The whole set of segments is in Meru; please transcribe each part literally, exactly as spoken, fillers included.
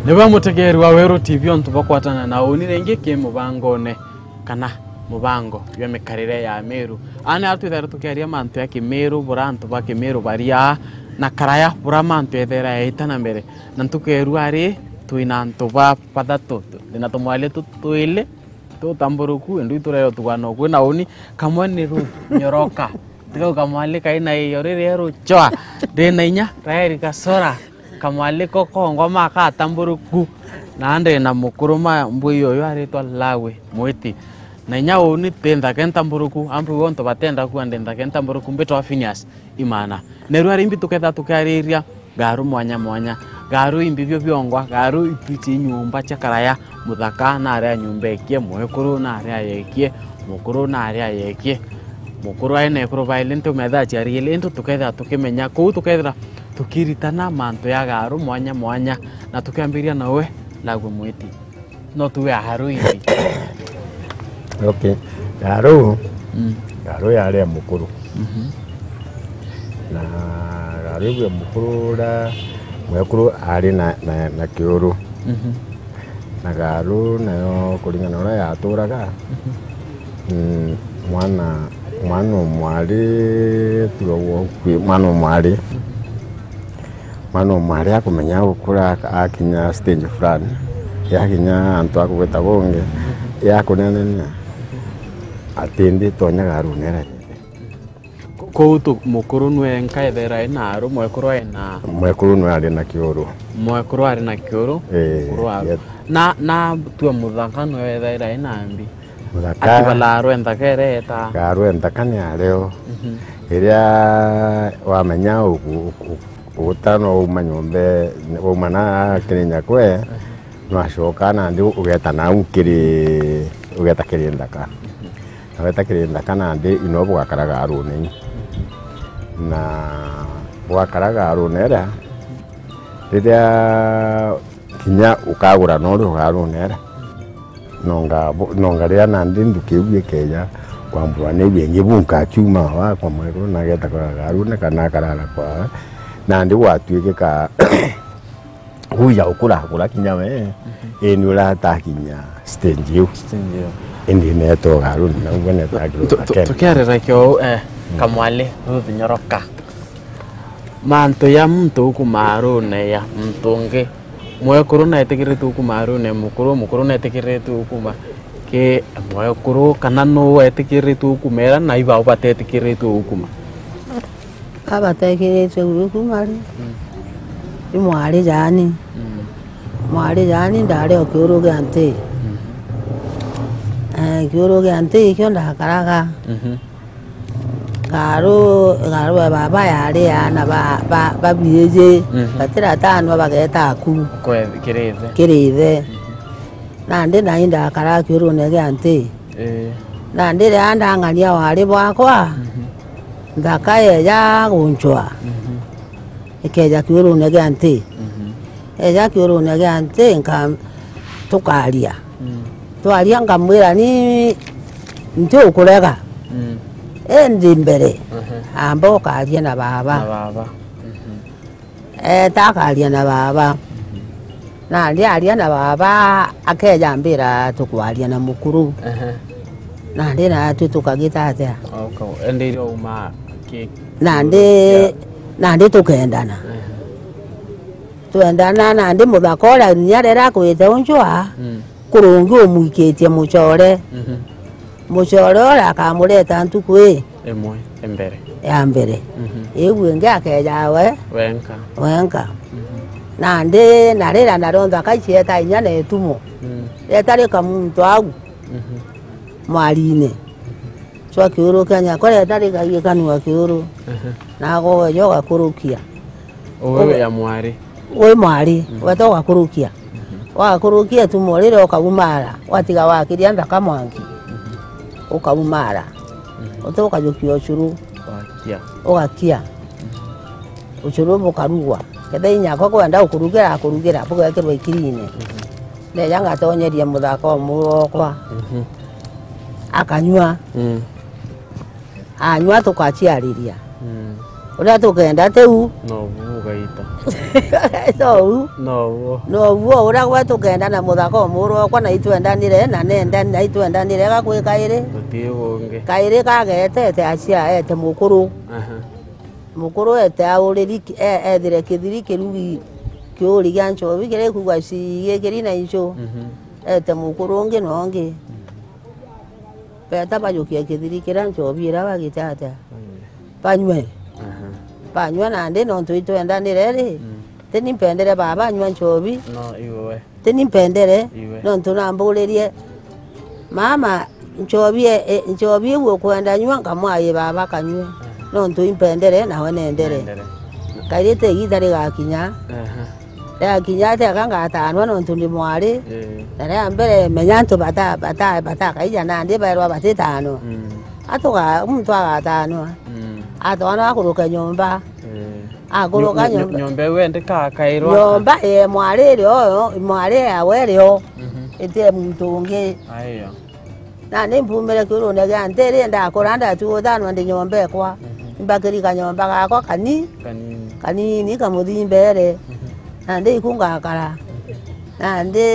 Niwe mutegeeri wa Weru T V, ontu bwa kwatana na uni ringi ki mubangone kana mubango jwa mikarire ya Miru. Aa ni aria twithaira tukiaria mantu ya Kimiru, bura antu ba Kimiru baria na karaya, bura mantu yethaira yaita na mbere. Na ntuku ya irua ri, twina antu ba bathatu, ndina tumwali tu twili tutamburuku, indu itu rero tugana ukwi na uni. Kamwe ni Ruth Nyoroka, tigau kamwali kaina iyo riri ruchwa, ndina inya Raeli Gasora, kamwali ko kongwa makatamburuku, na ndina mukuru ma mbui uyu aritwa Lawi Mwiti. Na inya uni ti nthake ntamburuku, ambu ontu batenda kuwa ndi nthake ntamburuku, mbitwa Phineas Imana. Neru arimbi tuketha tukiariria garu mwanya mwanya. Garu imbi bio biongwa, garu itwi ci nyumba cia karaya, muthaka na aria nyumba ekie, mwekuru na aria yekie, mukuru na aria yekie. Mukuru ae na ekuru baili nti umetha aciari ili, intu tuketha tukimenya. Kuu tukethira tukiritana mantu ya garu mwanya mwanya, na tukiambiria nawe, Lawi Mwiti. No tuwe aharu ibi. Okay. Garu, mm, garu yari ya mukuru. Mhm. Na garu ibu ya mukuru uria mwekuru ari na, na, na kiuru. Mhm. Na garu nayo kuringana na uria yaturaga, mhm, mm, mwana, mwana umwari, tiga uguo, kwi mwana umwari. Mhm. Mwana umwari akumenya gukura, ak-, akinya stage fulani, yakinya antu akugwita bungi, yakunenenia, ati ndi tonya garune ira. Ku-, kuu tu-, mukuru nwe enka ethaira ena aru, mwekuru ena? Mwekuru nwe ari na kiuru. Mwekuru ari na kiuru, ii, mukuru aru. Yet- Na, na tue muthaka nwe ethaira ena mbi? Muthaka. Ati bala aru enthaka ereta? Aru enthaka ni areo. Mhm. Iria wamenya uku-, uku-, Uguta no wauma nyombe, wauma na kiri nyakwe, nwacoka nandi ugeta nau kiri, ugeta kiri nthaka. Na weta kiri nthaka nandi ino bugakaraga arune. Na bugakaraga arune iria, riria kinya ukagura nori ugarunera. Nonga bo-, nonga riria nandi nthuki iu ikeja kwambwa ni iu ingi, bu nkakiuma wakwa mwekuru nageta kwa garune kana akarara kwa, nandi gwatuikika kuja ukura, ukura kinya we, mhm, indi uratakinya stage iu. Stage iu. Indi neto garune, na uguo neto agirwo tu-, tu-, akenda. Tukiarira kio, eh, mm, kamwali, Ruth Nyoroka. Mantu ya muntu ukuma arune ya muntu ungi. Mwekuru netikiritie ukuma arune mukuru, mukuru netikiritie ukuma ki mwekuru, kana nu wetikiritie ukuma era na ibao batetikiritie ukuma? Abatekiritie ukuma ri? Mm. Ni mwari jani. Mm. Mwari jani ndari o kiuru gia nti. Mm. Eh, kiuru gia nti ikio ndakaraga. Mhm. Garu, garu ya baba yari ya aana ba, ba, babiji, mhm, batiratanwa bageta aku. Kwe-, kiri ithe. Kiri ithe. Mhm. Nandi nai ndakara kiurune gia nti. Ii. Nandi riria ndang'ania wari bwakwa, mhm, nthaka yeja guncwa. Mhm. Ikeja kiurune gia nti. Mhm. Eja kiurune gia nti, nka-, tukaria. Mm. Twaria nkamwira, ni nti ukurega. Mm. Indi mbere, mhm, amba ukaria na baba. Na baba. Mhm. Eeta akaria na baba. Mhm. Nandi aria na baba, akeja ambira tukwaria na mukuru. Ehe. Nandi natwi tukagita atia? Indi irio uma ki-, nandi, kia- nandi tukendana. Ehe. Twendana nandi muthaka uria ni arera akwite unjwa, mm, kurungi umwikitie mucore. Mhm. Mucore uria akamureta ntuku ii imwe ya mbere. Ya mbere. Mhm. Iu ingi akeja we wenka. Wenka. Mhm. Nandi na rira nario nthaka icieta inya na itumo. Mm. Reta rika muntu au. Mhm. Mwarine. Cwa kiuru kia nyakwa reta rikagia kanua kiuru. Aha. Na agogeja ugakurukia. Uwe ya mwari. Wi mwari, mhm, weta ugakurukia. Mhm. Wagakurukia itumo riria ukaumara, watiga wakiria nthaka mwanki. Mhm. Ukaumara. Mhm. Uti ukajukia ucuru. Wakia. Ugakia. Mhm. Ucuru bukarugwa. Ketha inyakwa kwenda ukurugira, akurugira, bugekirwa ikirine. Mhm. Ndeja ngatonyeria muthaka umwe wokwa. Mhm. Akanyua. Mm. Anyua tukaciariria. Mm. Uria tukenda tiu. No bu ugaita. Tou. No bu. No bu uria gwe tukenda na muthaka umuru okwa na itwendanire na nenda na itwendanire gakwi kairi. Guti bungi. Kairi kagetete acia ete mukuru. Aha. Mukuru ete auriri ki-, e-, ethire kithiri kirugi kiuri gia nchobi kiri kugwa cii gikiri na inchu. Mhm. Ete mukuru ungi na ungi. Beta bajukie kithiri kiria nchobi iria bagite atia? Banywe. Banywe. Aha. Banywa nandi nontu itwendanire ri, mm, tini mpendere baba anywa nchobi. No, iwe. Tini mpendere, iwe, nontu namburirie, "Mama, nchobi e-, e-, nchobi iu ukwenda nywa?" Nkamwaa, "Ii baba, kanywe." Aha. Nontu impendere, nawe nendere. Nendere. Kairite igita rigakinya. Aha. Riakinya atia ka ngatanwa nontu ndi mwari? Ii. Na ria mbere menya antu bata-, bata-, batakaija nandi bairwa batitanwa. Mm. Atuga-, muntu agatanwa. Mm. Atwanwa akuruke nyomba. Ii. Akuruka nyo-, nyo-, nyomba. Nyomba iu endi kakairwa? Nyomba ye mwari irio, mwari yawe irio. Mhm. Itie muntu ungi. Aiyo. Nandi mpumire kiurune gia ntiri, ndakura ndatu uthanwa ndi nyomba ekwa. Mhm. Imbakiri kanyomba gakwa kani-, kanini, kanini kamuthimbere. Mhm. Nandi iku ngakara. Mhm. Nandi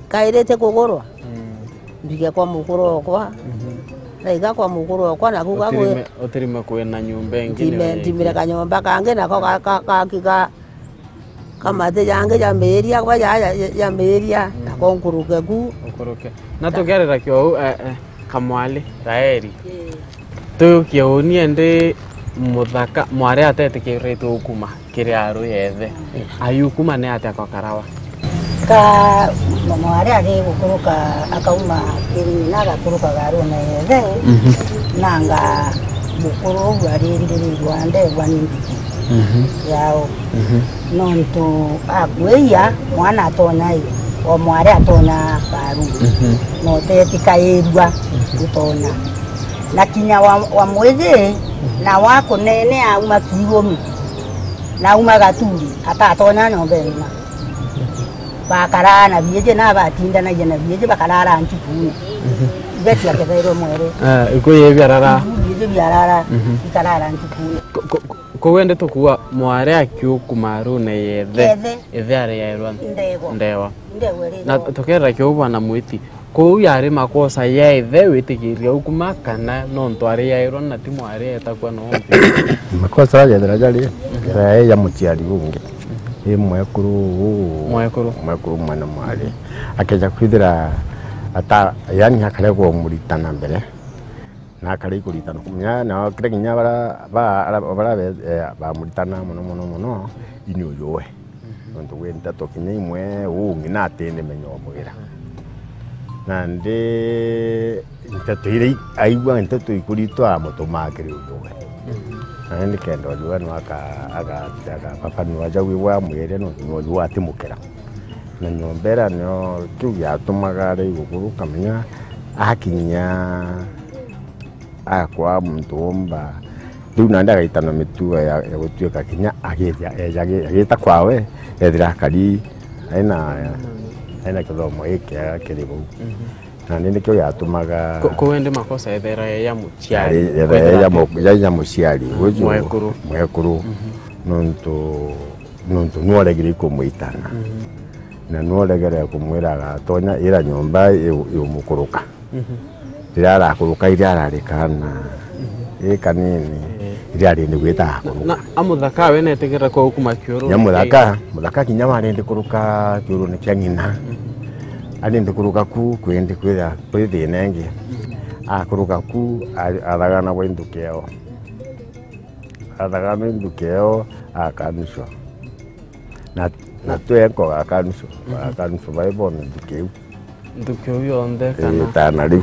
kairite kugurwa. Mm. Mbige kwa mukuru okwa. Mhm. Ndaiga kwa mukuru okwa, naku gagwi-, utirime, utirime kwina nyomba ingi ntime, niyo ntime ingi. Kanyomba kangi nako ga-, ga-, gaki ga-, kamate jangi ja miiria, gwa ja, ja, ja miiria, mm, nako nkuruke ku. Ukuruke. Na tukerera kio uu, eh, eh, kamwali, Raeli. Ii. Tuyukie uni endi muthaka, mwari atetikiritwe ukuma kiri aru ya ithe. Ii. Ayukuma ni atia kwa karawa? Ka mwari ari gukuruka, akauma kiri nyina, agakuruka garune ya ithe, mhm, nanga mukuru uu arindirirwa ndegwa ni mbiki, mhm, yao. Mhm. Nontu akwiya, mwana atonya i, o mwari atonya baru. Mhm. Na utetikairua, mhm, gutonya. Na kinya wa, wa mwiji, mhm, na wa kunene auma kiigumi, na auma gaturi, atatonya nyomba inyuma. Bakaraa na biiji, na batindanagia na biiji, bakarara nchukune. Mhm. Ibe cia kethairwe mwere. Eh, ikuyu biarara. Ikuyu biiji biarara, mhm, ikarara nchukune. Ko-, ko-, Kou indi tukuuga mwari akiukuma arune ya ithe, ithe, ithe ari yairwa ndegwa. Ndewa. Ndegwa iri na ndewa. Tukerera kiu bwana Mwiti. Kou yari makosa ya ithe witikiria ukuma kana nontu ari yairwa na ti mwari etakua no? Makosa jethira jari, mhm, jethira ya muciari ungi. Mhm. I mwekuru uu. Mwekuru. Mwekuru mwana mwari. Akeja kwithira ata, yani akaregwa umuritana mbere. Na akari kuritana kumenya, na kira kinya bara, ba, ara, bara be, eh, bamuritana mono, mono, mono, ini uyu we. Mhm. Nontu gwi nteto kinya imwe, uu ungi natindi menya umugira. Mhm. Nandi nteto iria i-, aigua nteto ikuritwa amutumaa kiri uyu we. Mhm. Na nikenda uyu we no aka-, aka-, akababanua jau igwe amwire nontu no uyu atimukira. Na nyomba iria nio kiu giatumaga ari igukuru kamenya akinya akwa muntu umba. Riu nandi agaitana mitugo ya, ya gutuika kinya agija, eja agi-, agita kwawe, ethira akari aina, aina kithomo gikiega kiri bau. Mhm. Nandi nikio giatumaga. Ko-, ko wendi makosa ethera ya muciari, yari, ethera kwethira ya mu-, ya, ya muciari, mhm, uju mwekuru. Mwekuru. Mhm. Nontu, nontu nworegire ikumwitana. Mhm. Na nworegere kumwira agatonya ira nyomba iu-, iumukuruka. Mhm. Riria arakuruka, iria arari kaana, mhm, i kanini, eh, iria ari ni gwita akuruka. Na, na amuthaka we netigirira kwa ukuma kiuru. Nya muthaka, muthaka kinya wari ndi kuruka kiurune kia ng'ina. Mhm. Ari ndi kuruka ku, kwindi kwira, kwi thina ingi. Mhm. Akuruka ku, a-, athagana bwa inthuki eo. Athagana inthuki eo, akanucwa. Na, na twenko akanucwa, mhm, akanucwa bai bone nthuki iu. Nthuki iu yonthe, eh, kana? Itana riu.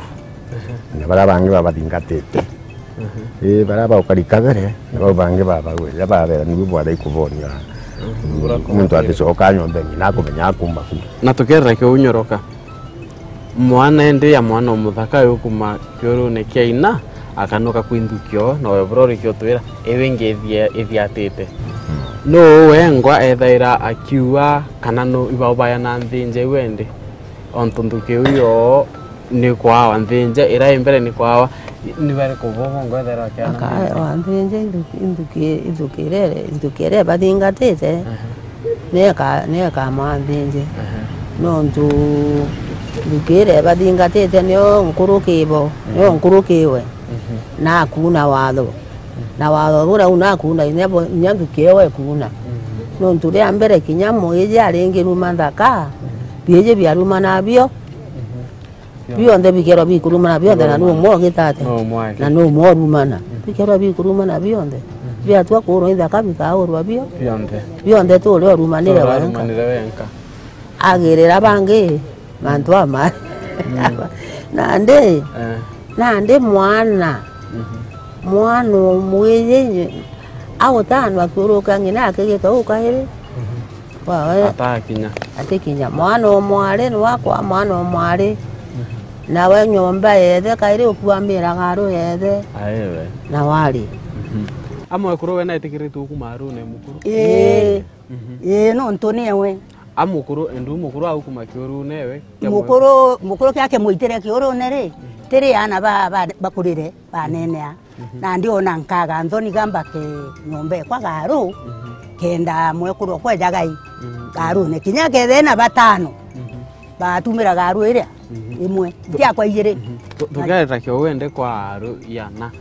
Ehe. Na baria bangi babathingatite. Ehe. Ii, baria baukari kabere, na bau bangi babagwire, babera nibu bwari kubonia. Mhm. Muntu aticoka nyomba ingi, nakumenya akuma ku. Na tukerera kiu nyoroka. Mwana indi ya mwana umuthaka uyu kuma kiurune kia ina, akanuka kwi nthuki oo, na we bura urikio twira, iu ingi ithia-, ithiatite. Mhm. Nuu wengwa ethaira akiua, kana nu ibao baya na nthi njeu endi? Ontu nthuki iu yoo ni kwawa nthinje, ira i mbere ni kwawa, ni bariku bo bongwethera kiana? Aka, wa nthinje inthuki, inthuki, inthuki irere, inthuki iria ibathingatite, aha, ni eka, ni ekamwa nthinje. Aha. Nontu nthuki iria ibathingatite nio nkuruki bo, nio, mhm, nkuruki we. Mhm. Nakuuna watho. Na watho uria u nakuuna, inya bo, inya nthuki iyo ekuuna. Mhm. Nontu ria mbere kinya mwiji aringiruma nthaka, mhm, biiji biaruma nabio. Mhm. Bionthe bikerwa bikurumana bionthe, na nu umwe ugitate. Nu umwe ake. Na nu umwe urumana. Mhm. Bikerwa bikurumana bionthe. Mhm. Biatua kuurwa ithaka bikaurwa bio. Bionthe. Bionthe tu uria urumanire wenka. Uria urumanire wenka. Agirira bangi mantu ama. Mm. Nandi, eh, nandi mwana, mhm, mwana umwiji agutanwa akiuruka ng'ina akigita ukairi. Mhm. Wawe. Atakinya. Atikinya. Mwana o mwari ni wakwa, mwana o mwari. Mhm. Nawe nyomba yethe, kairi ukuamiraga aru yethe. Aewe. Na wari. Mhm. A mwekuru we naitikiritue kuma arune mukuru? Ii. Mhm. Ii, nontu niewe. A mukuru, endu mukuru aukuma kiurune we? Mukuru, mukuru kia kimwitire kiurune ri, mhm, tiri ana ba, ba, bakurire, banenea. Mhm. Na ndiona nkaga nthoni ga mbake nyomba ekwa garu, mhm, kenda mwekuru okwa ejagai, mhm, garune. Kinya kethe na batano, mhm, batumira garu iria, mhm, imwe. Mhm. Ntiakwa ijiri. Mhm. Tu-, tukereta kio wende kwa aru iana.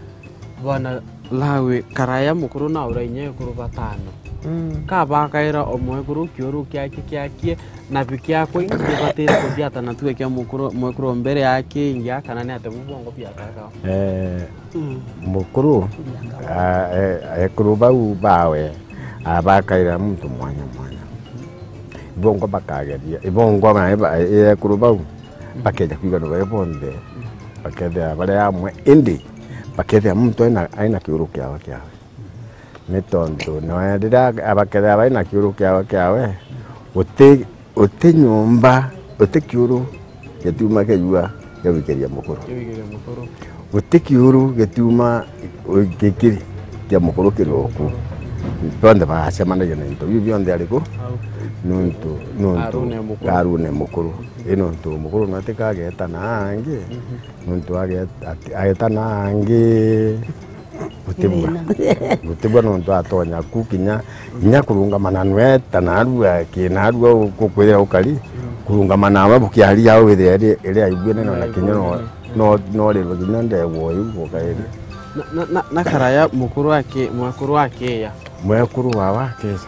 Bwana Lawi, karaya mukuru na ura inya ekuru batano. Mm. Kabakaira o mwekuru kiuru kiake kiakie, na bikiakwa ingi bibatire kuthiata na tuge kia mukuru, mwekuru o mbere yake ingi, kana ni ate bubongo biakaka? Eh, mm, mukuru, ah, eh, ekuru bau bawe, abakaira muntu mwanya mwanya. Ibongo bakageria, ibongo na iba-, ekuru bau bakeja kwigana bae bonthe, bakethira bari amwe, indi bakethira muntu aina, aina kiuru kiawe kiawe. Ni tontu nawe riria abakethira bari na kiuru kiawe kiawe, uti, uti nyomba, uti kiuru gitiuma kijua giawikiria mukuru. Giawikiria mukuru. Guti kiuru gitiuma gikiri kia mukuru kiri oku. Bonthe bagacemanagia na into biu bionthe ariku? Au. Nontu, nontu arune mukuru. Arune mukuru. I nontu mukuru nwe tika ageta na angi. Mhm. Nontu aget-, ati-, ageta na angi. Gutibua. Thina. Gutibua nontu atonya ku kinya, kinya kurungamana nwe ta narua, ki narua u-, kukwithira ukari, mm, kurungamana nawe bukiaria au withire iri, iri aigua nene na kinya no, no, no rirwe kinya ndegwa iu gukairi. Na, na, na, na karaya mukuru aki-, mwekuru akiya. Mwekuru wawe akiya.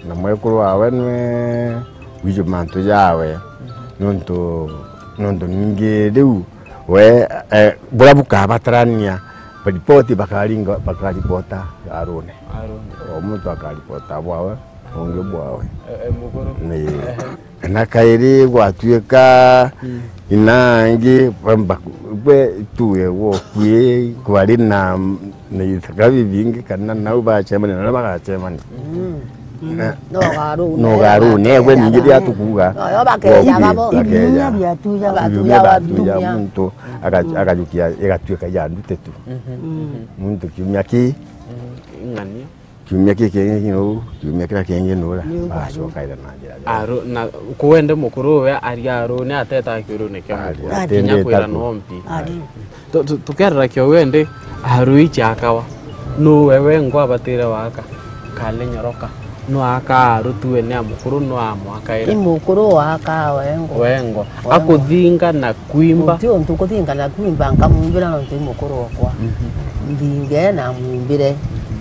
Na mwekuru wawe nwe wiji mantu jawe. Nontu, nontu ningi riu we, eh, buria bukabatarania, ripoti bakaringa, bakaripota arune. Arune. O muntu akaripota bwawe, ungi bwawe. Eh, eh, mukuru. Ni. Ehe. Na kairi gwatuika, mm, inangi, bamba, gwe tuge gwe okui, kwari na na ithaka bibingi kana nau bacemania na baria bagacemania. Mm. Na no garu no ne garu ne gwe ningi ria tukuga. No, yo bakeja babo. Bakeja. Ibiumia biatuja. Ibiumia batuja muntu aga-, mm, agajukia igatuika ya ndute tu. Mhm. Mm. Muntu kiumia ki. Mhm. Ing'ania. Kiumia ki kingi nu, kiumia kiria kingi nura. Ni uguo. Bacokaire na njira ya. Aru, na kuwende mukuru we ari aru ni ateta kiuru ni kia mukuru. Ari, kinya atendete kwira aru. No mpi. Ari. Tu-, tu-, tukerera kio wende, aru ichi akawa. Nu we wengo abatire waka? Kale nyoroka. No aka aru tuwe ni a mukuru, no amwakaira. Ni mukuru waka wengo. Wengo. Wengo. Akuthinga na kwimba. Guti untu kuthinga na kwimba, nkamumbira nontu i mukuru okwa. Mhm. Nthinge na mumbire. Mhm.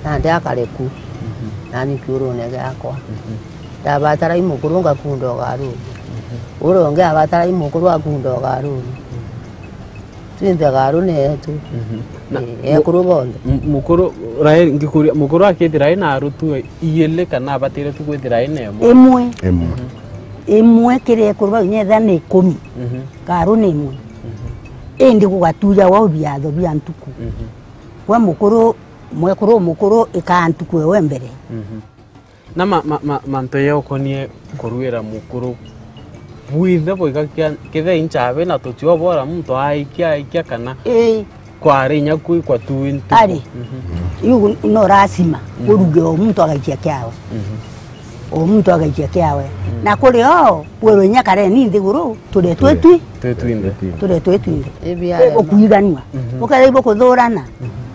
Nandi akare ku. Mhm. Nani kiurune giakwa. Mhm. Ndabatara i mukuru ngakunda ugaruni. Mhm. Uria ungi abatara i mukuru akunda ugaruni. Mhm. Twinthe garu ni yetu. Mhm. Na eh, mu-, ekuru bonthe. M-, mukuru, rai, ngikuria, mukuru akithira aina aru tu iili kana abatire tu kwithira aina imwe? Imwe. Imwe. Mhm. Imwe kiri ekuru bau, nyethira ni ikumi. Mhm. Garu ni imwe. Mhm. Indi gugatuja wau biatho bia ntuku. Mhm. We mukuru, mwekuru mukuru ikaa ntuku ewe mbere. Mhm. Na ma-, ma-, ma-, mantu ya ukonie kuruira mukuru bwinthe buigakia kethira inchabe na tuchio bora muntu aikia, aikia kana ii, kwari inya kwikwa tu ntuku. Ari. Mhm. Iu no lazima, mhm, uruge o muntu agaikia kiawe. Mhm. O muntu agaikia kiawe. Na kuri o, bwerwe inya kareni nthiguru, turi twi twi. Twi twinthe. Turi twi twinthe. Ukuiganua. Ukethira ibukuthurana.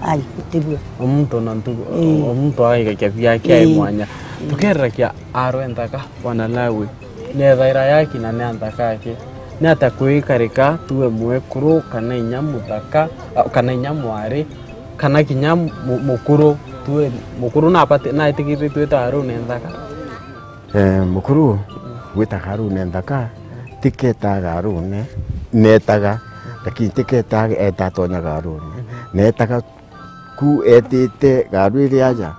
Ai, tibua. O muntu na ntugu, o muntu agaikia biake ai mwanya. Tukerera kia arwe nthaka, bwana Lawi. Nethaira yaki na ni anthaka aki. Ni ata kwikarika tuwe mwekuru kana inya muthaka, a, kana inya mwari, kana kinya mu-, mukuru, tuwe mukuru napati-, naitikiritwe ta arune nthaka? Eh, mukuru gwitaga arune nthaka, tiketaga arune, netaga, lakini tiketaga eta atonyaga arune. Netaga ku etite garu iri aja,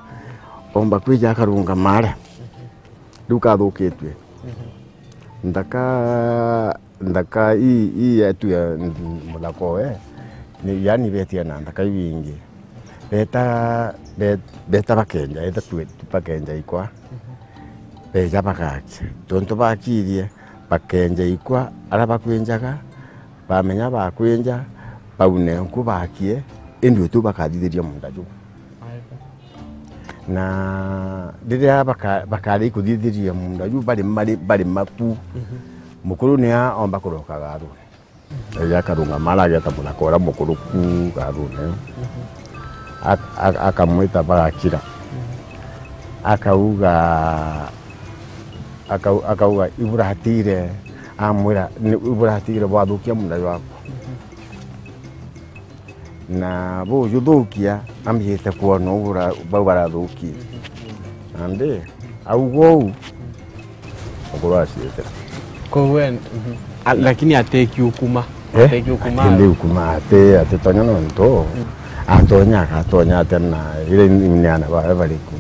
omba kwija akarungama aria. Riu kathukitue. Nthaka, nthaka ii, ii yetu ya muthaka oe, ni, yani betia na nthaka iu ingi. Beta, be-, beta bakenja, eta twe-, bakenja ikwa. Beja bagakia. Tontu bakirie, bakenja ikwa, aria bakwenjaga, bamenya bakwinja, baune nku bakie, indi utu bakathithiria munda juu. Na riria baka-, bakari kuthithiria munda juu, bari, bari, bari maku, mukuru ni aomba kuroka garune. Eja akarungama ara ageta muthaka uria mukuru ku garune. Ak-, ak-, akamwita bagakira. Akauga, akau-, akauga, "Iburatire," amwira, "Ni-, iburatire bwathukia munda jwakwa." Na bujuthukia, ambijite kwona uu bura-, bau barathukirie. Nandi, auga uu, mukuru acietera. Koguo en-, mhm. A, lakini ateki ukuma. Eh? Ateki ukuma. Ati ndi ukuma, ati, ati tonya nontu, atonya, agatonya atia na ire ni ana bawe bariku.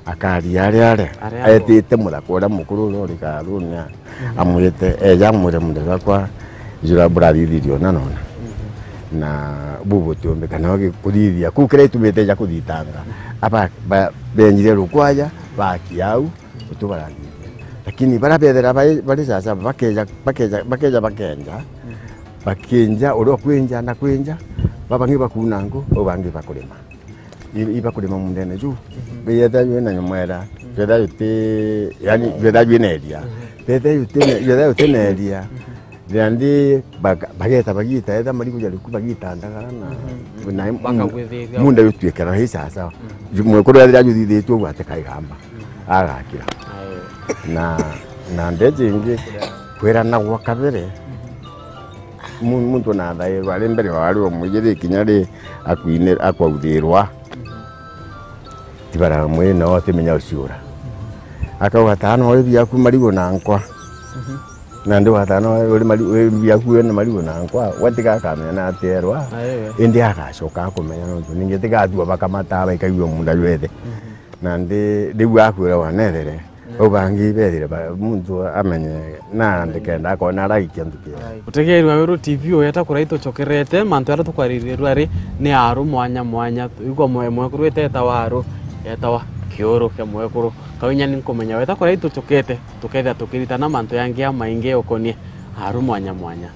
Akaria aria aria, aria aria etite muthaka uria mukuru uria uri karunia. Amwite, eja amwire, "Mundu jwakwa, jura burathithirio na nona." Na bu butiumbika nao gi-, kuthithia. Kuu kiria itumite eja kuthitanga. Aba, ba, benjire rukwaja, bakia au, utu barathithia. Lakini baria bethira bai-, bari sasa, bakeja, bakeja, bakeja, bakenja, bakinja, uria ukwinja na kwinja, babangi bakuna nku, bau bangi bakurima. I-, iba kurima mundene juu. Bethira jwina nyomwera, bethira juti, yani, bethira jwina eria. Bethira juti ne-, bethira juti na eria. Nandi baka-, bageta bagita, etha marigu jariku bagita ndagara na, na munda jutwikara hi sasa. Ju-, mwekuru ethira juthithitue uguo ati kaigamba. Agakira. Na, na ndeji ingi, kwirana gwa kabere, Mu-, muntu nathairwa ari mbere wa ari umwijiri kinya ri akwine-, akwauthirwa. Ti baramwira nao atimenya uciura. Akauga, "Taana uri biaku marigu na nkwa." Nandi watana uri mari-, uri biaku wina marigu na nkwa, we tiga akamenya na aterwa. Indi agacoka akumenya nontu ningi tigatua bakamata baikaigua munda jwethe. Nandi riu akwira wanethere. Bau bangi bethire ba-, muntu amenye na ndikenda akona araikia ntuki yayo. Mutegeri wa Weru T V, weta kurai tucokerete, mantu jaria tukwaririrua ri ni aru mwanya mwanya. Igua mwe-, mwekuru wete etawa aru, etawa kiuru kia mwekuru. Kau inya ni nkumenya, weta kurai tucokete, tukethira tukiritana mantu jangi jamaingi ukonie aru mwanya mwanya.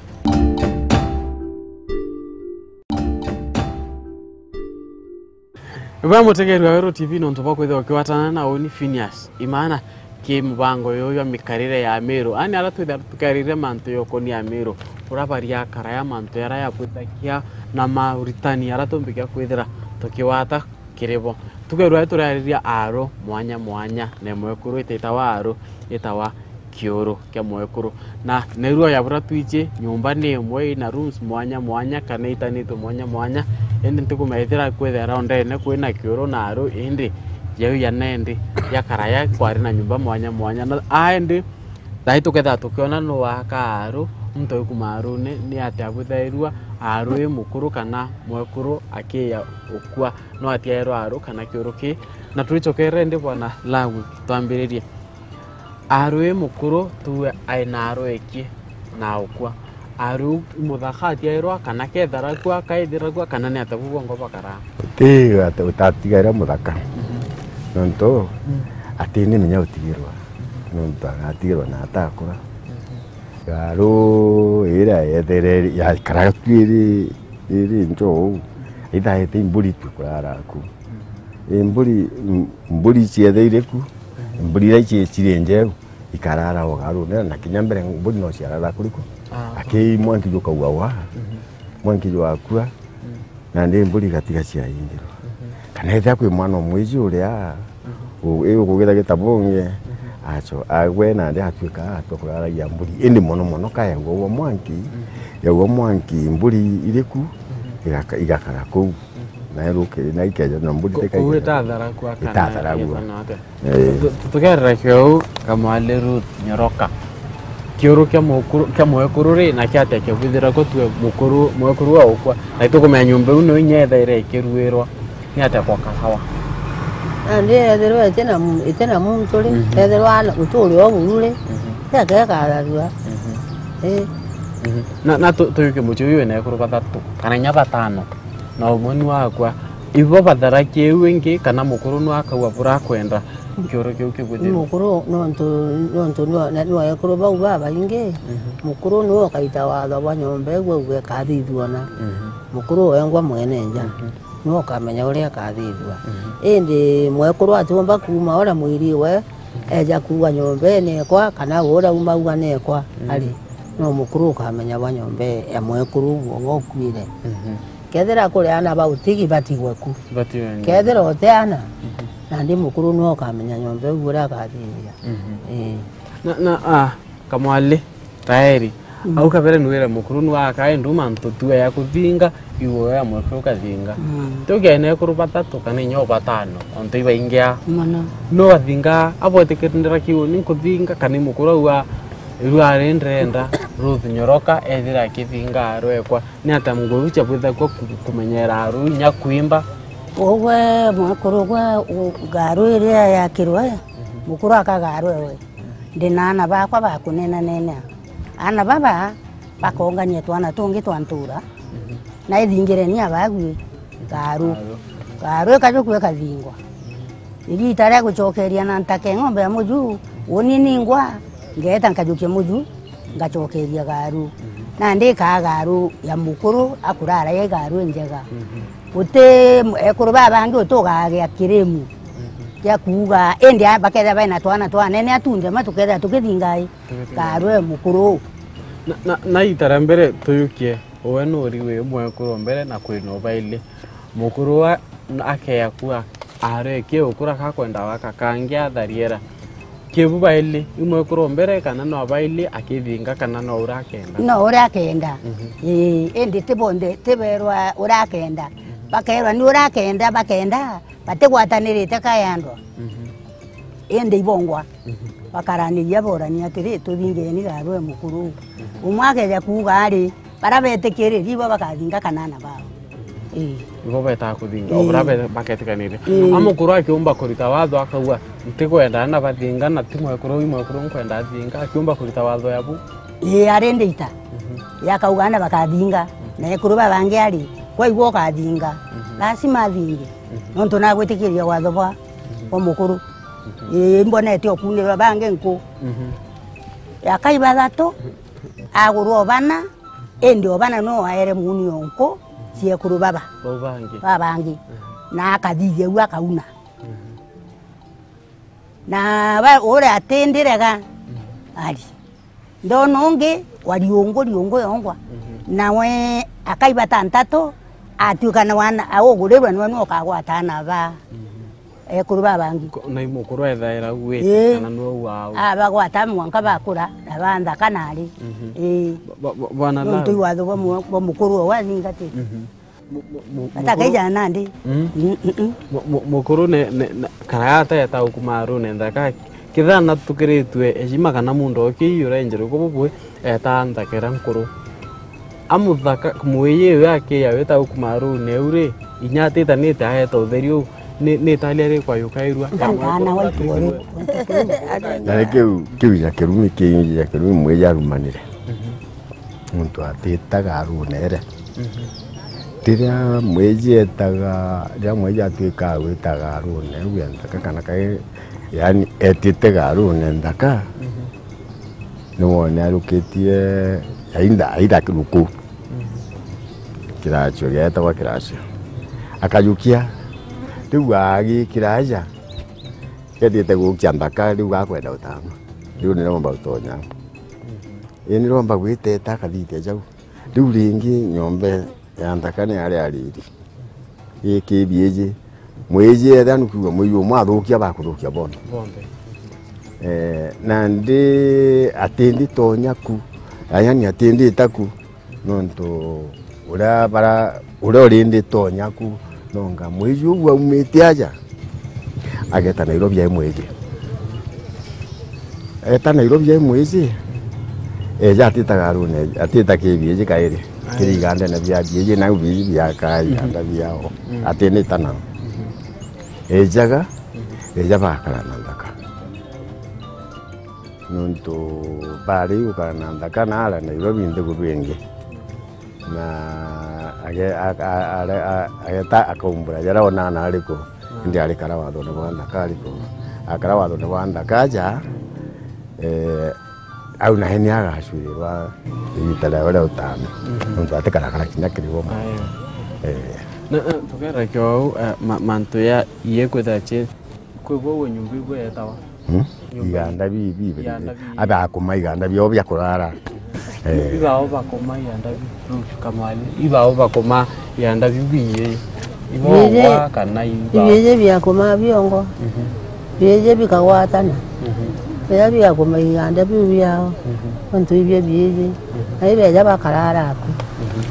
Bwa mutegeri wa Weru T V, nontu bwa kwithirwa ukigwatana na uni Phineas Imana ki mubango yuyu jwa mikarire ya Miru. Ani aria twithira tukarire mantu jokonia Miru, uria baria karaya mantu jaria jabwithagia na mauritani jaria tumbikia kwithira tukigwata kiri bo. Tukerwa turiariria aru mwanya mwanya, na imwe ekuru ititawa aru, itawa kiuru kia mwekuru. Na nairua ya buria twiji, nyumba ni imwe ina rooms mwanya mwanya, kana itanitwe mwanya mwanya. Indi ntikumenya ithira kwithira ndene kwina kiuru na aru, indi jau ya nendi ya karaya kwari na nyumba mwanya mwanya. Na a indi, thai tukethira tukiona nu waka aru, muntu aikuma arune, ni atia abwithairua aru i mukuru kana mwekuru akiya ukua, no atiairwa aru kana kiuru ki. Na turicokere indi bwana Lawi, twambiririe. Aru i mukuru, tuwe ai na aru eki na ukua. Aru i muthaka atiairwa, kana kethira kua, kaithira kua, kana ni atia bu bwongo bakaraa? Ti ati utatigaira muthaka. Nontu, ati ni minya utigirwa. Nontu agatigirwa na atakura. Aru iria yethere yaikara tu iri, iri njo uu. Ithaite imburi tu kurara ku. Imburi, m-, mburi cietheire ku. Mburi iria ici-, ciri njeu, ikarara o garune, na kinya mbere mburi no ciarara kuriku. Ah. Aki mwanki jukauga wa, mhm, mwanki jwakua, mm, nandi mburi igatiga ciaingirwa. Mhm. Kana ethira kwi mwana omwiji uria, mhm, u-, i ukugira gitabonge, mhm, aco, agwe nandi atuika atua kuraragia mburi. Indi mono mono kayaua ugwa mwanki, mhm, yaua mwanki mburi iriku, mhm, igaka-, igakara kuu. Mhm. Na iruki-, na ikeja na mburi. Ku-, tikaigera. Kuu itatharaku akana itatharaku. Ithana atia? Eh. Tu-, tu-, tukerera kiu Kamwali Ruth Nyoroka. Kiuru kia mukuru, kia mwekuru ri, na kiatia kiabwithira ko tue mukuru, mwekuru aukwa. Na itukumenya nyomba iu no inya ethaira ikiruirwa. Ni atia kwa kahawa? Nandi ethirwa itina mu-, itina muntu ri, mhm, ethirwa ana-, uturi o buru ri, mhm, tiake ikararua. Mhm. Eh. Mhm. Na, na tu-, tujukie mucii uyu wina ekuru bathatu, kana inya batano, na umwe nu akwa. Ibo batharakia iu ingi, kana mukuru nu akauga burakwenda kioro kiu kibwithirwe? Mukuru nontu, nontu nio, na nio ekuru bau babaingi, mhm, mukuru niwe ukaita watho bwa nyomba iu auge ikathithua na. Mhm. Mukuru wengwa mwene nja. Mhm. Niwe ukamenya uria ikathithua. Mhm. Indi mwekuru atiumba kuuma uria mwiriwe, mhm, eja kuuga nyombene ekwa, kana uria auma auga nekwa, mhm, ari, no mukuru ukamenya bwa nyomba ya mwekuru uu uria ukuire. Mhm. Kethira kuri ana ba utigi, batigwe ku. Batigwe. Kethira uti ana, mhm, nandi mukuru niwe ukamenya nyomba iu uria akathithia. Mhm. Ii. Na, na, ah, Kamwali, Raeli, mm, au kabere nwire mukuru nu aka, indi mantu tu ya kuthinga, iwe ya mwekuru ukathinga. Mm. Ti ukiaina ekuru bathatu kana inya o batano, ontu ibaingi a. Mono. No athinga, abwetikirindira kiu, ni nkuthinga, kana i mukuru au a, iru ari ndirenda, Ruth Nyoroka, ethira akithinga arwekwa. Ni atia ngugi iu ciabwithagua ku-, kumenyera aru inya kwimba? Ugwe mwekuru, ugwe u-, garu iria yakirwe, mhm, mukuru akagaru ewe. Ndi na ana bakwa ba kunenanena. Ana baba bakongania twana tungi twa ntura, mhm, na ithingireni abagwi garu. Garu. Garu ikajukua ikathingwa. Igita ria gucokeria na ntake ng'ombe ya muju, uni ningwa, ngeeta nkajukia muju, ngacokeria garu. Mhm. Nandi ikaa garu ya mukuru akurara ya igaru injega. Mhm. Guti m-, ekuru babangi utugagia kirimu, mhm, gia kuuga, indi a-, bakethira baina twana twanene atu njema tukethira tukithinga i. Tukithinga. Garu e mukuru. Na, na, na ita ria mbere tuyukie, uwe nuri wi mwekuru mbere na kwina ubaili. Mukuru a-, akeya kuuga, arekie ukura kakwenda waka kangi athariera. Kibu baili, i mwekuru mbere kana no abaili akithinga kana no urakenda? No urakenda. Mhm. Ii, indi ti bonthe, ti berwa urakenda. Mhm. Bakerwa ni urakenda, bakenda, batigwatanirite kayandwa. Mhm. Indi ibongwa. Mhm. Bakaraniria borania atiri, tuthingeni garu e mukuru. Mhm. Umwe akeja kuuga ari, bara betikiririe ibo bakathinga kanana bao. Ii. Ibo betaa kuthinga, ii, o bara be-, baketikaniria. Ii. A mukuru akiumba kurita watho akauga, ntikwenda ana bathinga, na ti mwekuru uu mwekuru nkwenda athinga, akiumba kurita watho ya bu? Ii, ari ndi ita. Mhm. Ii, akauga ana bakathinga, mhm, na ekuru babangi ari, kwaigua ukathinga, mhm, lazima athinge. Mhm. Nontu nagwitikiria watho bwa, mhm, bwa mukuru. Mhm. Ii, mbonete ukunirwa bangi nku. Mhm. Akai bathatu, agurwa o bana, indi o bana no aere muuni o nku ciekuru baba. Bau bangi. Babangi. Mhm. Na akathithia u akauna. Mhm. Na ba-, uria atindirega, mhm, ari. Ndona ungi wa riungu, riungu yongwa. Mhm. Nawe akai batantatu, atuika na wana, augurirwa niwe niwe ukagwata ana ba, mhm, ekuru babangi. Ko-, na i mukuru ethaira ue, ii, kana niwe uau? Abagwata mwanka bakura, na ba nthaka nari. Mhm. Ii. Ba-, ba-, ba-, bwana nontu Lawi, i watho bwa mu-, bwa mukuru o wathingatite. Mhm. Mu-, mu-, mu-, atakaijaga nandi. Mm. Mm, mm, mm. Mu-, mu-, mukuru ne, ne, ne, karaga ateta ukuma arune nthaka. Kethira natukiritue ejima kana muntu oki urenjerwe kubu bwi, eta nthakera nkuru. A muthaka, mwiji uyu akiya wita ukuma arune u ri, inya atitanite aeta utheri u, ni, ni tali ari kwayukairua. Ngana waitu uri. Na ni kiu, kiu ja kirumi, kiu ja kirumi mwiji arumanire. Mhm. Muntu atitaga arunere. Mhm. Riria mwiji etaga, riria mwiji atwikaga gwitaga arune, au e nthaka kana kai, yani etite garune nthaka, mhm, ni wone arukitie, aitha, aitha ruku. Mhm. Kiracio gietagwa kiracio. Akajukia, riu agikira aja, Kethite gukia nthaka, riu gakwenda utama. Riu niromba utonya. Ii, niromba gwiteta kathithia jau. Riu ringi nyomba ya nthaka ni aria ariri. Ii, ki biiji. Mwiji ethira nukiuga mwiji umwe athukia, bakuthukia bonthe. Bonthe. Eh, nandi ati nditonya ku, yani ati ndita ku, nontu uria bara, uria uri nditonya ku, nonga mwiji uu aumite aja, ageta Nairobi ai mwiji. Eta Nairobi ai mwiji, eja atita garune, atita ki biiji kairi, kiri igandene bia biiji, nau biiji biaka iganda biao, ati ndita nao. Ejaga, eja bakara na nthaka. Nontu bari gukara na nthaka na ara Nairobi nthi kubingi. Na age-, a-, a-, are-, a-, ageta akaumbura jaria onana ariku. Indi arikara wathone bwa nthaka ariku. Akara wathone bwa nthaka aja, eh, au nae ni agacwirirwa igita riawe ria utame. Nontu atikarakara kinya kiri umwe. Eh. Na, na, tukera kio au, eh, ma-, mantu ya iye kwithira chi Kwi bwauo nyumba ibu yetawa? Hmm? Nyumba iganda bibi, bibi. Iganda bibi. Abakuma iganda biao bia kurara. Eh. Ibao bakuma iganda bibi, kamwali. Ibao bakuma iganda bibi iye. Ibongwa kana ibao. Ibiji bia kuma biongo. Mhm. Biji bikagwatana. Mhm. Bia bia kuma iganda biu biao. Mhm. Ontu ibio biji. Mhm. Na ibeja bakarara aku. Mhm.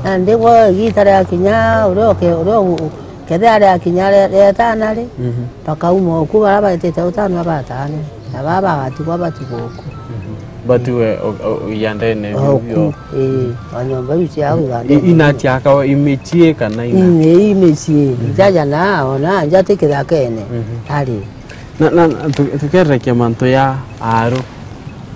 Na ndigwo igita ria kinya uria uke-, uria u-, Kethira riakinya ria, ria etana ri, mhm, bakauma oku baria baitite utano batane, na baa bagatigwa batigwa oku. Mhm. Batigwe o, o, iandene biu oku bio. Ii, o nyomba iu ciao igandene. I-, inaciaka imicii kana ina? Ii, imicii. Mhm. Ijaja na, ona nja ti kithakene. Mhm. Ari. Na, na, na, tu-, tukerekia mantu ya aru,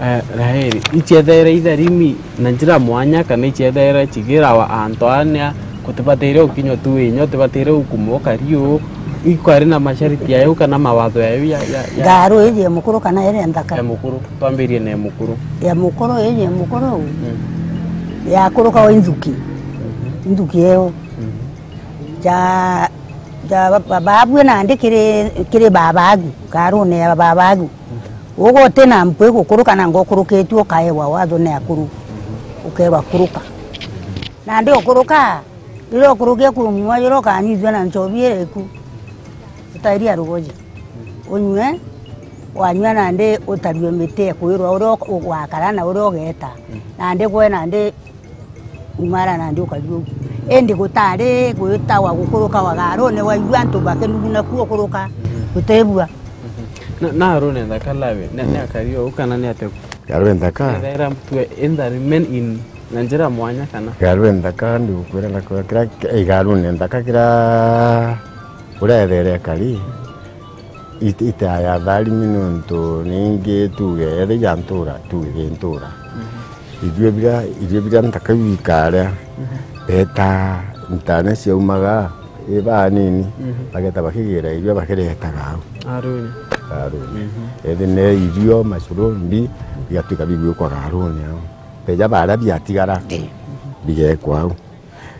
eh, rairi, iciethaira itharimi na njira mwanya, kana iciethaira cigirawa antu ania, gutibatire ukinywa tu winyo, utibatire ukuma ukari uu, ikwari na mashariti yayo kana mawatho yayo ya, ya, ya. Ngaru iji ya mukuru kana iri nthaka? Ya mukuru, twambirie na ya mukuru. Ya mukuru iji ya mukuru, mm, yakuruka o inthuki. Mhm. Inthuki iyo. Mhm. Ja ja ba-, ba-, babue nandi kiri, kiri babagu, karune ya babagu. Ugo uti na mpu igukuruka na ngokurukitue ukaewa watho ni akuru. Ukeerwa kuruka. Nandi ukuruka, riria ukurukia kumwa, riria ukanyithua na nchobi iriku, utairia rugoji. Unyue, wanyua nandi utarue miti ekwirwa uria uk-, ugwakara na uria ugeeta. Nandi gwe nandi Umara nandi ukari uu. Indi gutari gwitawa gukuruka wa garune, waigua antu bakinuguna ku ukuruka, mm, gutibua. Mhm. Na, na garune nthaka lawe, ni, ni akari uu kana ni atia? Garune nthaka? Ethaira mtu e-, in the remain in na njira mwanya kana? Garune nthaka, ndigukwira na kwira kira, i garune nthaka kira uria ethaire akari. It-, itaya tharimi niuntu ningi tuge ethija ntura, tuge gi ntura. Mhm. Irio biria, irio biria nthaka iu ikaria, mhm, beeta ntane ciaumaga, i banini, mhm, bageta bakigira irio bakiretaga au. Aruni. Aruni. Mhm. Ethi ne irio, macurumbi, bigatuika bigwikwa garuni au. Beja baria biatigara, ii, bigekwa au.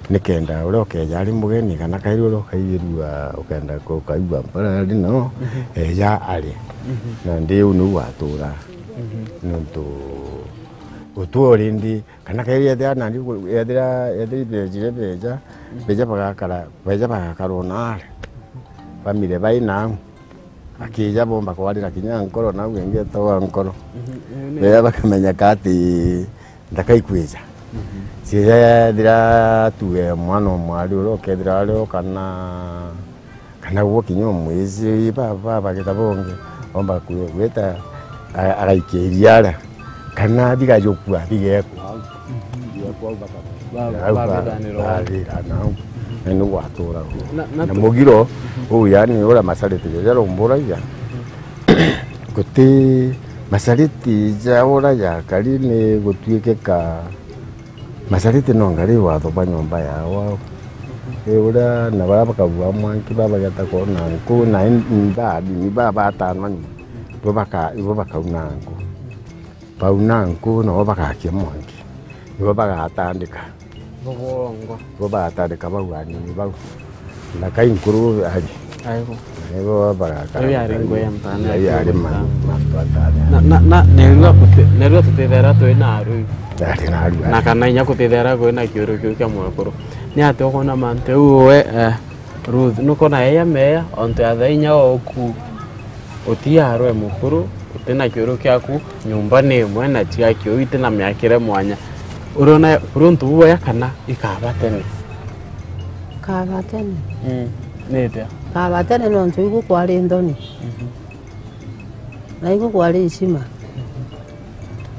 Nikenda uria ukeja ari mugeni, kana kairi uria ukaigirua, ukenda ku-, ukaigua mpara ari no, mhm, eja ari. Mhm. Nandi uu niu watura. Mhm. Niuntu utu already, kana kairi ethira nandi ku-, ethira, ethira ibejire beja, mhm, beja bagakara, beja bagakara o naari. Family bai nau. Akija bomba kwarira kinya nkoro, nau ingi etawa nkoro. Mhm, ii ni. Beja bakamenya ka ati nthaka ikwija. Mhm. Ciija ethira tuge mwana o mwari uria ukethira ari o kana, kana gwo kinya umwiji, ba, ba, bagita bongi, omba kwi-, gwita, a-, agaikia iria aria. Kana bigajukua, bigekwa au. Mhm. Bigekwa au baka-, ba-, au ba-, ba-, babithanirwa au. Babithanirwa au. Mhm. Na ni gwatura uguo. Na, na na tu- mugiro, mhm, uu yani uria Macariti jaja rumburagia. Mhm. Guti Macariti ja uria jakari ni gutuikika Macariti no ngari watho bwa nyomba yao au. Mhm. Ii uria na baria bakabua mwanki ba bageta kwona nku na in-, imbabi, ni ba batanwa ni bo baka-, ibo bakauna nku. Bauna nku, nabo bagakia mwanki. Nibo bagatandika. Bubwongo. Nibo bagatandika bau anini bau. Na kai nkuru ari. Aigu. Niguo bagakara. Riu yari ngwenta, na yari ma-, mantu atanya. Na, na, na, nerua kuti-, nerua tutithera twi na arui. Yari na arui. Na kana inya kutithera kwi na kiuru kiu kia mwekuru. Ni ati ukona mantu jau we, eh, Ruth, nukona eya meya, ontu ya thaa inya oku, uti arwe mukuru, uti na kiuru kiaku, nyumba ni imwe na cia kiu, iti na miakire mwanya. Uriona kuri untu buboya kana ikaba tene? Kaba tene. Mm. Ni atia? Kaba tene nontu igu kwari nthoni. Mhm. Na igu kwari icima.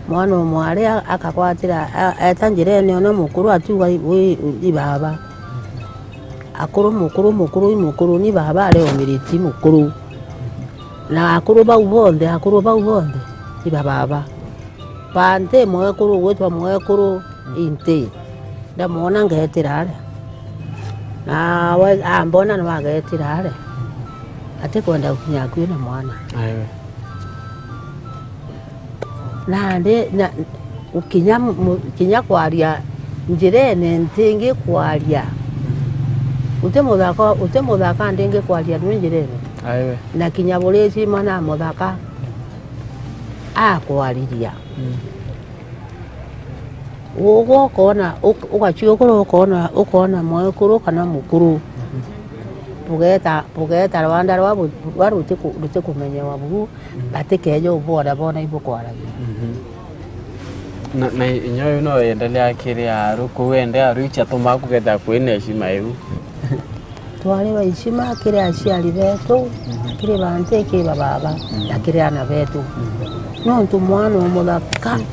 Mwana o mwari a-, akakwatira, a-, eta njirene, ona mukuru atiuga i-, wi-, i baba. Akuru, mukuru, mukuru, i mukuru, ni baba areomiriti mukuru. Na akuru bau bonthe, akuru bau bonthe, i ba baba. Ba nti mwekuru ugwitwa mwekuru, inti. Ndamwona ngetira aria. Nawe ambona nawe agetira aria. Atikwenda gukinya akui na mwana. Aiwe. Nandi, na, kinya mu-, kinya kwaria njirene ntingi kwaria. Uti muthaka, uti muthaka ndingi kwaria nwi njirene. Aiwe. Na kinya buri cima na muthaka akwariria. Mm. Ugwe ukona, uk-, ugaciukura ukona, ukona mwekuru kana mukuru. Mhm. Bugeta, bugeta rwanda rwa bu-, rwa rutiku-, rutikumenyewa buu, mhm, batikeeja ubwona bona ibukwaragia. Mhm. Na, na inya uyu no endelea kiri aru kuu, ende aru icia tumaa kugeta kwina heshima iu. Twari ba heshima kiri aciari betu, mhm, kiri ba nti, kiri ba baba, mhm, na kiri ana betu. Mhm. Nontu mwana o muthaka, mhm,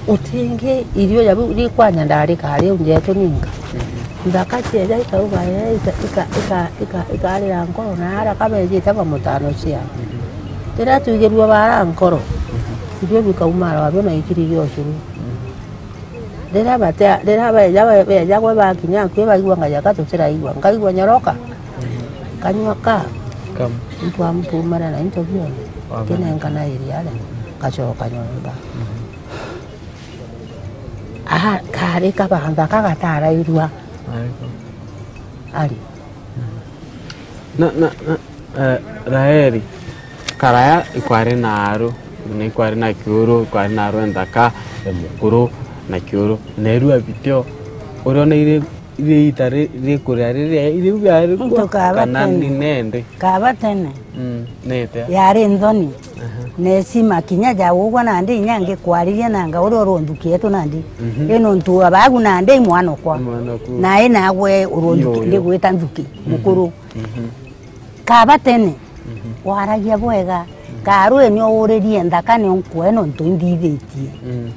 utingi irio ja biu rikwanya ndari kari u njetu ninka. Mhm. Nthaka cieja ikauga, ee, ika-, ika-, ika-, ika-, ikarira nkoro, na ara kabejite bamutanocia. Mhm. Riria twigirue bara nkoro, mhm, irio bikauma rwabio na ikiri gia ucuru. Mhm. Riria batea, riria beja, be-, beja gwe bakinya akui baigua ngai aka tutiraigua. Nkaigua nyoroka. Mhm. Kanyua ka. Kam. Ntwa mpumara na into bionthe. Wamenya. Kinenkana iria ria. Kacoka nyomba. Mhm. Aha, kari kabantha kagatarairua. Ariko. Ari. Mhm. Na, na, na, eh, Raeli, karaya ikwari na aru, na ikwari na kiuru, ikwari na aru enthaka, emukuru, na kiuru. Neru abitio, uriona iri, iri ita ri-, rikuria riria, iri biari kwa, kana tene. Ni nendi? Kaba tene. Mm, ni atia? Yari nthoni. Aha. Na heshima kinya ja ugwa nandi inya ngikwariria nanga uria urunthuki etu nandi. Mhm. I nontu abagu nandi i mwanokwa. Mwanokwa. Na i nagwe urunthuki, iyo, iyo, ndigwita nthuki, mhm, mukuru. Mhm. Kaba tene, mhm, waragia bwega, mhm, karu ni uririe nthaka ni nkwe nontu indithitie. Mm.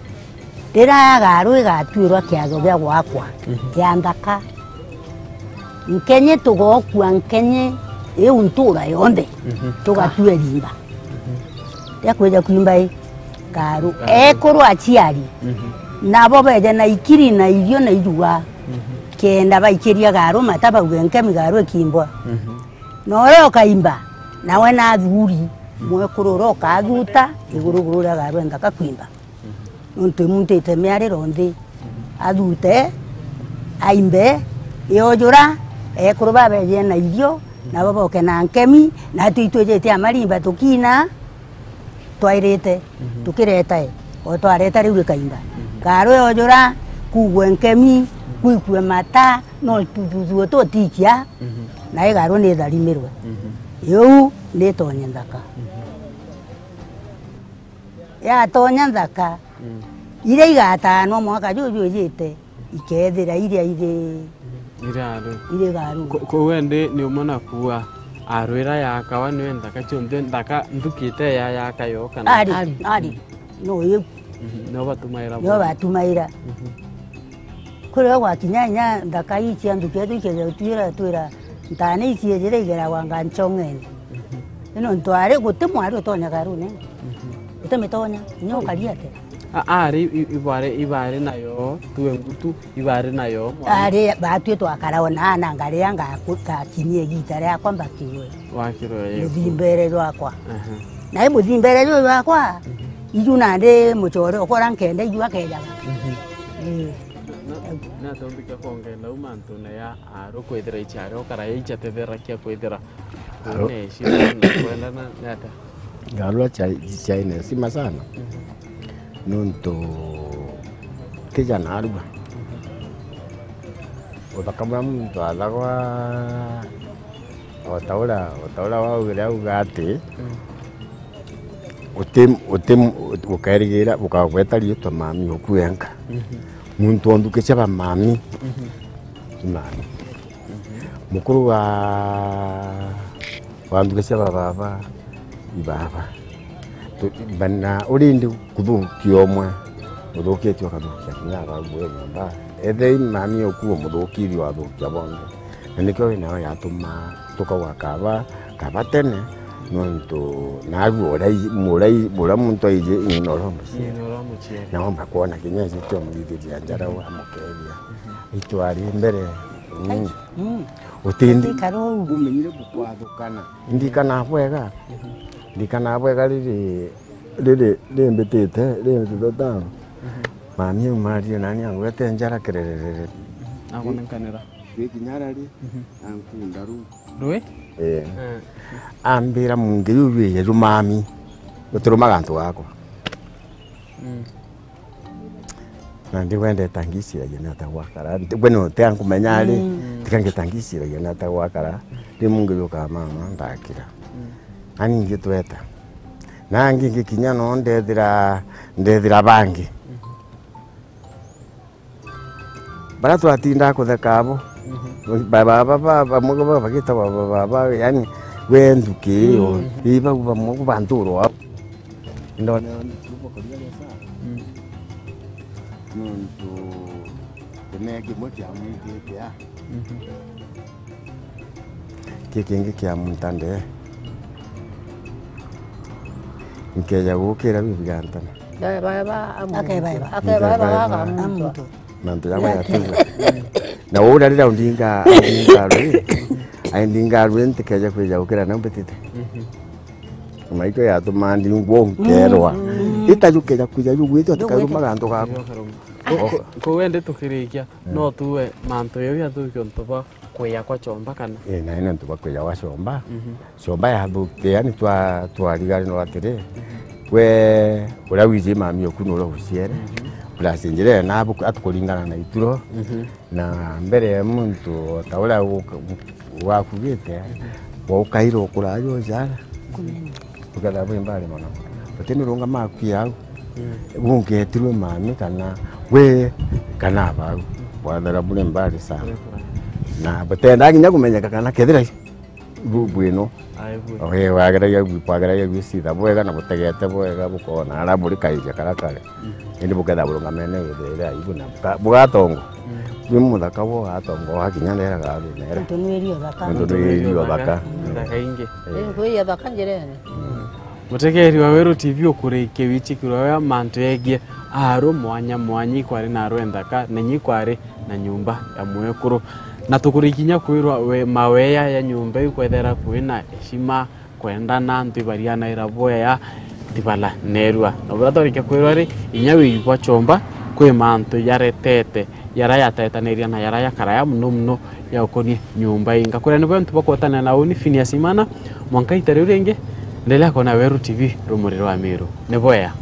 Riria garu igatuirwa kiago gia gwakwa, mhm, kia nthaka, nkenye tugokua nkenye iu ntura yonthe, mhm, tugatua irimba. Mhm. Ria kwija kwimba i garu, garu, ekuru aciari, mhm, nabo beje na ikiri na irio na iruga, mhm, kenda baikiria garu mata bauge nkemi garu ikimbwa. Mhm. Na uria ukaimba, nawe nathuri, mhm, mwekuru uria ukathuta iguruguru ria garu enthaka kwimba. Mhm. Nontu imuntite miariro nthi. Mhm. Athute, aimbe, iojura, ekuru babeje na irio, nabo boke na nkemi, na tui twijite amarimba tukina, twairite, mhm, tukiretae, o twareta riu rikaimba. Mhm. Garu iojura, kugwe nkemi, mhm, kwikue mata, no tuthuthue tutikia, mhm, na igaru nitharimirwe. Mhm. Iu nitonye nthaka. Mhm. Yatonya nthaka, mm, iria igatanwa mwaka juju ujite, ikethira iria iri, mm, iri aru, iri garu. Ko-, kou endi ni umwe na kuua, arwira yakawa niwe nthaka cionthe, nthaka nthukite ya yaka yo kana? Ari, ari, ari. No iu. Mhm, nio batumaira. Nio bo batumaira. Mhm. Kuria gwakinya inya nthaka ii cia nthuki etu ikeja gutwira, twira, ntane ii ciejire igeragwa nga nchong'ene. Mhm. Ino ntwari guti mwari utonya garune. Mhm. Utimitonya, inya ukari atia? A-, ari i-, ibari, ibari nayo, tuwe ngutu, ibari nayo, mwari. Ari, batwi twakara ona ana ngaria ngaku-, ngakinyia igita riakwa mbakirwe. Wakirwe yeku. Muthimbere jwakwa. Aha. Na i muthimbere juju jwakwa, mhm, iju nandi mucore ukora nkenda iju akejaga. Mhm. Ii. Na, na, na tombike kwongela uma ntune ya aru kwithira ichare ukara icha tethera kia kwithira Aro- Nĩ, shida nĩ kwendana nĩ ata? Ngarua chai, chai nĩ sima sana. Mhm. Nontu kija narua. Mhm. Uthaka buria muntu athagwa o ta uria, o ta uria waugire auga ati, Mm. uti, uti, ukairigira, ukagweta riitwa mami uku wenka. Mhm. Muntu onthukicia ba mami. Mhm. Ti mami. Mhm. Mukuru wa, wa nthukicia ba baba, i baba. Tu-, bana urindi kuthukia umwe, uthukitie ukathukia kinya ababu e nyomba. Ethei mami uku umuthukirie wathukia bonthe. Na nikio nayo yatuma tukauga kaba, kaba tene, nontu narua uria i-, uria i-, uria muntu aiji, ii, na uria umuciari. Ii, na uria umuciari. Na womba kwona kinya icio cia muthithiria njara, Mhm. amukeethia. Mhm. Itwari mbere, mm. Mm. Utindi. Utikara uu. Umenyire gukwathukana. Ndikana bwega. Mhm. Ndikana bwega riri, riri, rimbitite, rimbitite tano. Mhm. Mami aumarire nani angwete njara kirererere. Agunenkanira. Twi kinya rari, Mhm. na nkunda ru. Rui? Eh. Eh. Ambira, "Mungi yu wi yeru mami. Utirumaga antu gakwa." Mm. Na ndigwendete ngiciragia ni ata gwakara. Ndi-, gwe ni utia nkumenya ri, Mm. tiga ngita ngiciragia ni ata gwakara. Ri mungi yuka mama ndakira. Mm. Ani ngitweta. Na angi ngikinya no ndethira, ndethira bangi. Mhm. Bara twatindaa kutheka abo. Mhm. Ba-, ba-, ba-, ba-, bamwe ba-, bagitagwa ba-, ba-, ba-, yani, we nthuki iyo, Mm. ii bau bamwe ku bantu ro abo. Ndona Mm. nontu kime kimwe kia mwikite a. Mhm. Ki kingi kia muntu ande. Nkeja gukira bibigantana. Akebeba. Akebeba gaka muntu. Mantu jakwa yatuga. Na uria rira undinga, undinga rwi, aindinga rwi ntikeja kwija gukira na mbitite. Mhm. Maiko yatuma ndingwo nkerwa. Mm. Ita jukeja kwija jugwite utikairuma gantu gako. Ko wende tukirikia, Mm. no tuwe mantu jau yathukia untu bwa kwija kwa chomba kana? Ii, na ni untu bwa kwija gwa chomba. Mhm. Chomba yathukia, yani twa-, twarigari no atiri, Mhm. we uria wiji mami oku nuria uciere, Mhm. plus njira ena abu-, atukuringana na ituro, Mhm. na mbere ya muntu o ta uria uka-, wakugite, Mhm. waukaira ukuraja ujara. Kunene. Ukethira bwi mbari mono. Uti ni urungama akui au. Mm. Gungetirwe mami kana we kana abau. Bwathera buri mbari sana. Buri mbari. Na butenda nginya kumenyeka kana kethira bu-, bwino. Ai, bwe. Oe, wageragia gwi-, kwageragia gwicitha bwega na butegete bwega bukona ara buri kairia kara kare. Mm. Indi bukethira burungamene withire aibu na buka-, bugatongwa. Mm. Bwi muthaka bwo ugatongwa wakinya ndera garu nera. Nontu nwi irio thaka. Nontu nwi irio thaka. Nthaka ingi. Eh. Ii, kwi irio thaka njirene. Mm. Mutegeri wa Weru T V ukurikia wichikirwa wea mantu yegie aru mwanya mwanya ikwari na aru nthaka, na inya ikwari na nyumba ya mwekuru. Na tukurikinya kwirwa we, maweya ya nyumba iu kwethera kwina heshima, kwendana, antu ibarianaira bwea, tibala nerua. Na buria twarikia kwirwa ri, inya wiji bwa chomba, kwi mantu jaretete, jaria yatetaniria na jaria jakaraya muno muno ya ukonie nyumba inga. Kuria ni bwe antu bakwetana na uni Phineas Imana, mwanka ita riu ringi, ndelea kwona Weru T V, rumuri rwa Miru. Ni bwea.